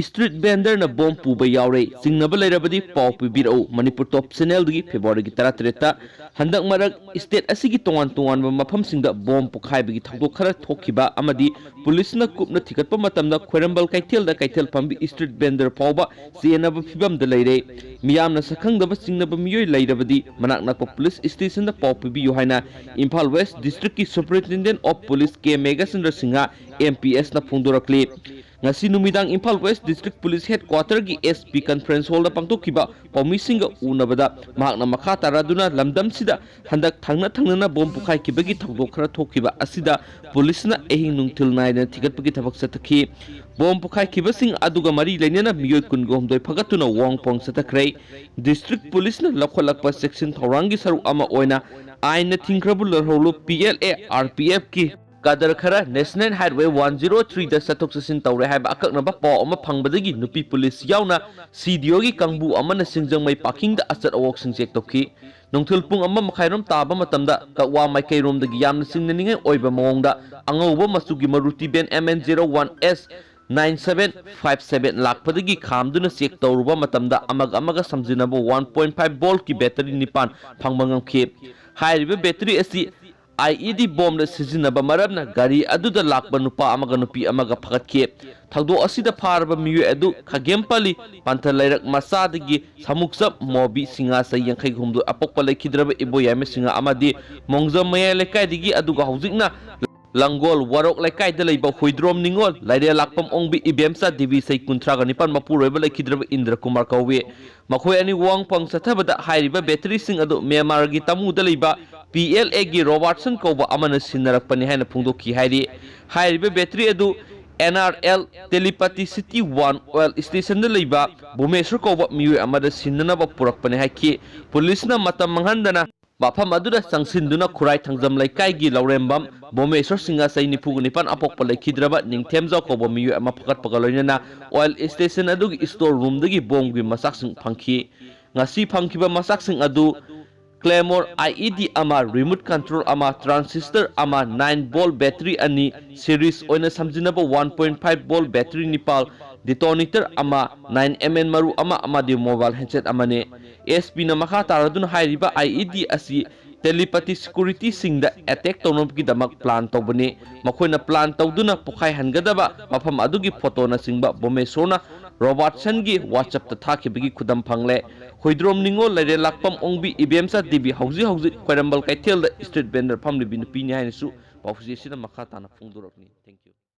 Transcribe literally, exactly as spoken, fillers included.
Street ꯚꯦꯟꯗꯔꯅ bomb ꯄꯨꯕ ꯌꯥꯎꯔꯦ, ꯆꯤꯡꯅꯕ ꯂꯩꯔꯕꯗꯤ ꯄꯥꯎ ꯄꯤꯕꯤꯔꯛꯎ꯫ ꯃꯅꯤꯄꯨꯔ ꯇꯣꯞ ꯆꯦꯅꯦꯜꯗꯒꯤ ꯐꯦꯕ꯭ꯔꯨꯋꯥꯔꯤꯒꯤ ꯇꯔꯥꯇꯔꯦꯠꯇ꯫ ꯍꯟꯗꯛ ꯃꯔꯛ ꯏꯁꯇꯦꯠ ꯑꯁꯤꯒꯤ ꯇꯣꯉꯥꯟ ꯇꯣꯉꯥꯟꯕ ꯃꯐꯝꯁꯤꯡꯗ ꯕꯣꯝ ꯄꯣꯈꯥꯏꯕꯒꯤ ꯊꯧꯗꯣꯛ ꯈꯔ ꯊꯣꯛꯈꯤꯕ ꯑꯃꯗꯤ ꯄꯨꯂꯤꯁꯅ ꯀꯨꯞꯅ ꯊꯤꯒꯠꯄ ꯃꯇꯝꯗ ꯈ꯭ꯋꯥꯏꯔꯝꯕꯟ ꯀꯩꯊꯦꯜꯗ ꯀꯩꯊꯦꯜ ꯐꯝꯕꯤ ꯏꯁꯇ꯭ꯔꯤꯠ ꯚꯦꯟꯗꯔ ꯐꯥꯎꯕ ꯆꯦꯟꯅꯕ ꯐꯤꯚꯝꯗ ꯂꯩꯔꯦ꯫ ꯃꯤꯌꯥꯝꯅ ꯁꯛꯈꯪꯗꯕ ꯆꯤꯡꯅꯕ ꯃꯤꯑꯣꯏ ꯂꯩꯔꯕꯗꯤ ꯃꯅꯥꯛ ꯅꯛꯄ ꯄꯨꯂꯤꯁ ꯁ꯭ꯇꯦꯁꯟꯗ ꯄꯥꯎ ꯄꯤꯕꯤꯌꯨ ꯍꯥꯏꯅ ꯏꯝꯐꯥꯜ ꯋꯦꯁ ꯗꯤꯁꯇ꯭ꯔꯤꯛꯀꯤ superintendent of police K Meghachandra Singh, M P ꯑꯦꯁꯅ ꯐꯣꯡꯗꯣꯔꯛꯂꯤ꯫ ꯉꯁꯤ ꯅꯨꯃꯤꯗꯥꯡ ꯏꯝꯐꯥꯜ ꯋꯦꯁ ꯗꯤꯁꯇ꯭ꯔꯤꯛ ꯄꯨꯂꯤꯁ ꯍꯦꯗꯀ꯭ꯋꯥꯇꯔꯒꯤ ꯑꯦꯁ ꯄꯤ ꯀꯟꯐꯔꯦꯟꯁ ꯍꯣꯜꯗ ꯄꯥꯡꯊꯣꯛꯈꯤꯕ ꯄꯥꯎꯃꯤꯁꯤꯡꯒ ꯎꯅꯕꯗ ꯃꯍꯥꯛꯅ ꯃꯈꯥ ꯇꯥꯔꯗꯨꯅ ꯂꯝꯗꯝꯁꯤꯗ ꯍꯟꯗꯛ ꯊꯪꯅ ꯊꯪꯅꯅ ꯕꯣꯝ ꯄꯣꯈꯥꯏꯈꯤꯕꯒꯤ ꯊꯧꯗꯣꯛ ꯈꯔ ꯊꯣꯛꯈꯤꯕ ꯑꯁꯤꯗ ꯄꯨꯂꯤꯁꯅ ꯑꯍꯤꯡ ꯅꯨꯡꯊꯤꯜ ꯅꯥꯏꯗꯅ ꯊꯤꯒꯠꯄꯒꯤ ꯊꯕꯛ ꯆꯠꯊꯈꯤ꯫ ꯕꯣꯝ ꯄꯣꯈꯥꯏꯈꯤꯕꯁꯤꯡ ꯑꯗꯨꯒ ꯃꯔꯤ ꯂꯩꯅꯅ ꯃꯤꯑꯣꯏ ꯀꯨꯟꯒ ꯍꯨꯝꯗꯣꯏ ꯐꯒꯠꯇꯨꯅ ꯋꯥꯍꯪ ꯄꯥꯎꯍꯪ ꯆꯠꯊꯈ꯭ꯔꯦ꯫ ꯗꯤꯁꯇ꯭ꯔꯤꯛ ꯄꯨꯂꯤꯁꯅ ꯂꯧꯈꯠꯂꯛꯄ ꯆꯦꯛꯁꯤꯟ ꯊꯧꯔꯥꯡꯒꯤ ꯁꯔꯨꯛ ꯑꯃ ꯑꯣꯏꯅ ꯑꯥꯏꯟꯅ ꯊꯤꯡꯈ꯭ꯔꯕ ꯂꯧꯍꯧꯂꯨ P L A, R P ꯑꯦꯐꯀꯤ ꯀꯥꯗꯔ ꯈꯔ ꯅꯦꯁꯅꯦꯜ ꯍꯥꯏꯋꯦ ꯋꯥꯟ ꯖꯤꯔꯣ ꯊ꯭ꯔꯤꯗ ꯆꯠꯊꯣꯛ ꯆꯠꯁꯤꯟ ꯇꯧꯔꯦ ꯍꯥꯏꯕ ꯑꯀꯛꯅꯕ ꯄꯥꯎ ꯑꯃ ꯐꯪꯕꯗꯒꯤ ꯅꯨꯄꯤ ꯄꯨꯂꯤꯁ ꯌꯥꯎꯅ ꯁꯤ ꯗꯤ ꯑꯣꯒꯤ ꯀꯥꯡꯕꯨ ꯑꯃꯅ ꯁꯤꯡꯖꯃꯩ ꯄꯥꯀꯤꯡꯗ ꯑꯆꯠ ꯑꯋꯣꯛꯁꯤꯡ ꯆꯦꯛ ꯇꯧꯈꯤ꯫ ꯅꯨꯡꯊꯤꯜ ꯄꯨꯡ ꯑꯃ ꯃꯈꯥꯏꯔꯣꯝ ꯇꯥꯕ ꯃꯇꯝꯗ ꯀꯛꯋꯥ ꯃꯥꯏꯀꯩꯔꯣꯝꯗꯒꯤ ꯌꯥꯝꯅ ꯆꯤꯡꯅꯅꯤꯡꯉꯥꯏ ꯑꯣꯏꯕ ꯃꯑꯣꯡꯗ ꯑꯉꯧꯕ ꯃꯆꯨꯒꯤ Maruti van M N zero one S nine seven five seven ꯂꯥꯛꯄꯗꯒꯤ ꯈꯥꯝꯗꯨꯅ ꯆꯦꯛ ꯇꯧꯔꯨꯕ ꯃꯇꯝꯗ ꯑꯃꯒ ꯑꯃꯒ ꯁꯝꯖꯤꯟꯅꯕ ꯋꯥꯟ ꯄꯣꯏꯟꯠ ꯐꯥꯏꯚ ꯚꯣꯜꯠꯀꯤ ꯕꯦꯇꯔꯤ ꯅꯤꯄꯥꯟ ꯐꯪꯕ ꯉꯝꯈꯤ꯫ ꯍꯥꯏꯔꯤꯕ ꯕꯦꯇꯔꯤ ꯑꯁꯤ ꯑꯥꯏ ꯏ ꯗꯤ ꯕꯣꯝꯗ ꯁꯤꯖꯤꯟꯅꯕ ꯃꯔꯝꯅ ꯒꯥꯔꯤ ꯑꯗꯨꯗ ꯂꯥꯛꯄ ꯅꯨꯄꯥ ꯑꯃꯒ ꯅꯨꯄꯤ ꯑꯃꯒ ꯐꯒꯠꯈꯤ꯫ ꯊꯧꯗꯣꯛ ꯑꯁꯤꯗ ꯐꯥꯔꯕ ꯃꯤꯑꯣꯏ ꯑꯗꯨ ꯈꯥꯒꯦꯝꯄꯜꯂꯤ ꯄꯟꯊ ꯂꯩꯔꯛ ꯃꯆꯥꯗꯒꯤ ꯁꯃꯨꯛꯆꯞ ꯃꯣꯕꯤ ꯁꯤꯡꯍ ꯆꯍꯤ ꯌꯥꯡꯈꯩ ꯍꯨꯝꯗꯣꯏ, ꯑꯄꯣꯛꯄ ꯂꯩꯈꯤꯗ꯭ꯔꯕ ꯏꯕꯣꯌꯥꯏꯃ ꯁꯤꯡꯍ ꯑꯃꯗꯤ ꯃꯣꯡꯖꯝ ꯃꯌꯥꯏ ꯂꯩꯀꯥꯏꯗꯒꯤ, ꯑꯗꯨꯒ ꯍꯧꯖꯤꯛꯅ ꯂꯪꯒꯣꯜ ꯋꯥꯔꯣꯛ ꯂꯩꯀꯥꯏꯗ ꯂꯩꯕ ꯍꯨꯏꯗ꯭ꯔꯣꯝ ꯅꯤꯉꯣꯜ, ꯂꯥꯏꯔꯦꯜ ꯂꯥꯛꯄꯝ ꯑꯣꯡꯕꯤ ꯏꯕꯦꯝꯆꯥ ꯗꯦꯕꯤ ꯆꯍꯤ ꯀꯨꯟꯊ꯭ꯔꯥꯒ ꯅꯤꯄꯥꯟ, ꯃꯄꯨꯔꯣꯏꯕ ꯂꯩꯈꯤꯗ꯭ꯔꯕ ꯏꯟꯗ꯭ꯔ ꯀꯨꯃꯥꯔ ꯀꯧꯏ꯫ ꯃꯈꯣꯏ ꯑꯅꯤ ꯋꯥꯍꯪ ꯄꯥꯎꯍꯪ ꯆꯠꯊꯕꯗ ꯍꯥꯏꯔꯤꯕ ꯕꯦꯇꯔꯤꯁꯤꯡ ꯑꯗꯨ ꯃ꯭ꯌꯥꯟꯃꯥꯔꯒꯤ ꯇꯃꯨꯗ ꯂꯩꯕ ꯄꯤ ꯑꯦꯜ ꯑꯦꯒꯤ ꯔꯣꯕꯥꯔꯠꯁꯟ ꯀꯧꯕ ꯑꯃꯅ ꯁꯤꯟꯅꯔꯛꯄꯅꯤ ꯍꯥꯏꯅ ꯐꯣꯡꯗꯣꯛꯈꯤ ꯍꯥꯏꯔꯤ꯫ ꯍꯥꯏꯔꯤꯕ ꯕꯦꯇꯔꯤ ꯑꯗꯨ ꯑꯦꯟ ꯑꯥꯔ ꯑꯦꯜ ꯇꯦꯂꯤꯄꯇꯤꯁꯤꯇꯤ ꯋꯥꯟ ꯑꯣꯏꯜ ꯁ꯭ꯇꯦꯁꯟꯗ ꯂꯩꯕ ꯕꯣꯃꯦꯁ꯭ꯋꯔ ꯀꯧꯕ ꯃꯤꯑꯣꯏ ꯑꯃꯗ ꯁꯤꯟꯅꯅꯕ ꯄꯨꯔꯛꯄꯅꯤ ꯍꯥꯏꯈꯤ꯫ ꯄꯨꯂꯤꯁꯅ ꯃꯇꯝ ꯃꯥꯡꯍꯟꯗꯅ ꯃꯐꯝ ꯑꯗꯨꯗ ꯆꯪꯁꯤꯟꯗꯨꯅ ꯈꯨꯔꯥꯏ ꯊꯥꯡꯖꯝ ꯂꯩꯀꯥꯏꯒꯤ ꯂꯧꯔꯦꯝꯕꯝ ꯕꯣꯃꯦꯁ꯭ꯋꯔ ꯁꯤꯡꯍ ꯆꯍꯤ ꯅꯤꯐꯨꯒ ꯅꯤꯄꯥꯟ, ꯑꯄꯣꯛꯄ ꯂꯩꯈꯤꯗ꯭ꯔꯕ ꯅꯤꯡꯊꯦꯝꯖꯥꯎ ꯀꯧꯕ ꯃꯤꯑꯣꯏ ꯑꯃ ꯐꯒꯠꯄꯒ ꯂꯣꯏꯅꯅ ꯑꯣꯏꯜ ꯁ꯭ꯇꯦꯁꯟ ꯑꯗꯨꯒꯤ ꯁ꯭ꯇꯣꯔ ꯔꯨꯝꯗꯒꯤ ꯕꯣꯝꯒꯤ ꯃꯆꯥꯛꯁꯤꯡ ꯐꯪꯈꯤ꯫ ꯉꯁꯤ ꯐꯪꯈꯤꯕ ꯃꯆꯥꯛꯁꯤꯡ ꯑꯗꯨ Claymore I E D ꯑꯃ, remote control ꯑꯃ, transistor ꯑꯃ, nine volt battery ꯑꯅꯤ, series ꯑꯣꯏꯅ ꯁꯝꯖꯤꯟꯅꯕ one point five volt battery ꯅꯤꯄꯥꯜ, detonator ꯑꯃ, nine M N ꯃꯔꯨ ꯑꯃ ꯑꯃꯗꯤ mobile handset ꯑꯃꯅꯤ꯫ S P ꯅ ꯃꯈꯥ ꯇꯥꯔꯗꯨꯅ ꯍꯥꯏꯔꯤꯕ I E D ꯑꯁꯤ telepathy security ꯁꯤꯡꯗ attack ꯇꯧꯅꯕꯒꯤꯗꯃꯛ plan ꯇꯧꯕꯅꯤ꯫ ꯃꯈꯣꯏꯅ plan ꯇꯧꯗꯨꯅ ꯄꯣꯈꯥꯏꯍꯟꯒꯗꯕ ꯃꯐꯝ ꯑꯗꯨꯒꯤ photo ꯅꯆꯤꯡꯕ ꯕꯣꯃꯦꯁꯣꯔꯅ ꯔꯣꯕꯥꯔꯠꯁꯟꯒꯤ WhatsApp ꯇ ꯊꯥꯈꯤꯕꯒꯤ ꯈꯨꯗꯝ ꯐꯪꯂꯦ꯫ ꯍꯨꯏꯗ꯭ꯔꯣꯝ ꯅꯤꯉꯣꯜ, ꯂꯩꯔꯦꯂꯥꯛꯄꯝ ꯑꯣꯡꯕꯤ, ꯏꯕꯦꯝꯆꯥ ꯗꯦꯕꯤ ꯍꯧꯖꯤꯛ ꯍꯧꯖꯤꯛ ꯈ꯭ꯋꯥꯏꯔꯝꯕꯟ ꯀꯩꯊꯦꯜꯗ street vendor ꯐꯝꯂꯤꯕꯤ ꯅꯨꯄꯤꯅꯤ ꯍꯥꯏꯅꯁꯨ ꯄꯥꯎꯆꯦꯁꯤꯅ ꯃꯈꯥ ꯇꯥꯅ ꯐꯣꯡꯗꯣꯔꯛꯂꯤ꯫ Thank you꯫